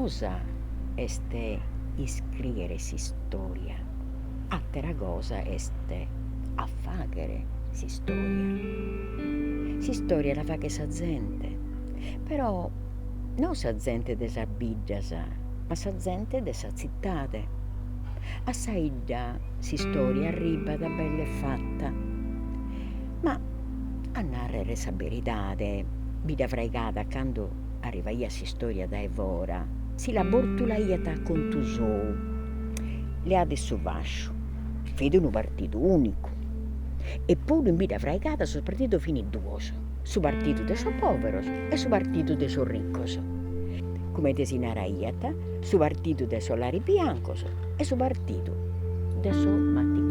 Una cosa est iscrìere s'istòria, àtera cosa est a fàghere s'istòria. S'istòria la faghet sa zente, però no sa zente de sas biddas, ma sa zente de sa tzitade. A sa 'idda s'istòria arribat bella e fata. Ma, a nàrrere sa beridade, Bidafraigada cando arrivaiat s'istòria dae fora, si la bortulaiat a contu sou. Leade su fasciu, fit unu partidu ùnicu. E puru in Bidafraigada sos partidos fin duos, su partidu de sos pòveros e su partidu de sos ricos. Comente si naraiat, su partidu de sos laribiancos e su partidu de sos maticones.